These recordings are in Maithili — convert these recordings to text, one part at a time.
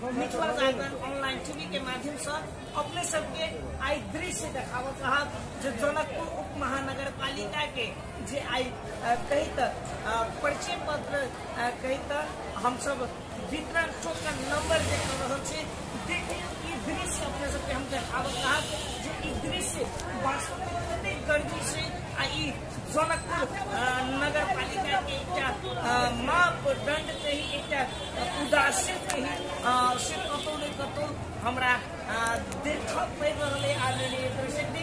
मिथिला जागरण ऑनलाइन टीवी के माध्यम से अपने सबके आई दृश्य देखाबऽ चाहब जे जनकपुर उप महानगर पालिका के जे आई कही तऽ परिचय पत्र कही तऽ हमसब वितरण टोकन नंबर जे कऽ रहल छी। देखियौ ई दृश्य अपने सबके हम देखाबऽ चाहब जे ई दृश्य वास्तवमे कतेक गर्मी छै आ ई जनकपुर नगर पालिका के एकटा मापदंड कही, एकटा उदासीन कही, से कतौ ने कतौ हमरा देखऽ पड़ि रहल है। आदरणीय दर्शक,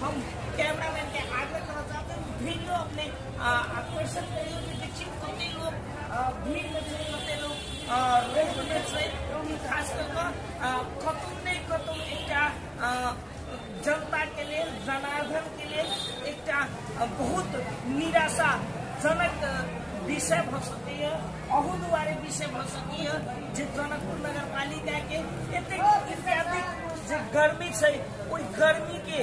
हम कैमरामैन के आग्रह करना चाहते हैं वीडियो अपने आकर्षण करियो जे देखियौ कते लोग भीड़ में छै, कते लोग रौद में छै। खास कर कऽ कतौ ने कतौ एकटा जनता के लेल, जनार्दन के लेल एकटा बहुत निराशाजनक विषय भऽ सकैए, अहू दुआरे विषय भऽ सकैए जे जनकपुर नगर पालिका के एतेक अत्यधिक जे गर्मी छै ओहि गर्मी के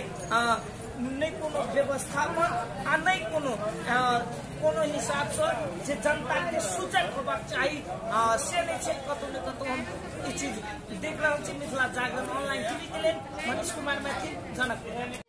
नहि कोनो व्यवस्थापन आ नहि कोनो कोनो हिसाबसँ जे जनता के सूचक होबाक चाही से नहि छै। कतौ ने कतौ हम ई चीज देख रहल छी। मिथिला जागरण ऑनलाइन टीवी के लेल मनीष कुमार मैथिल, जनकपुर।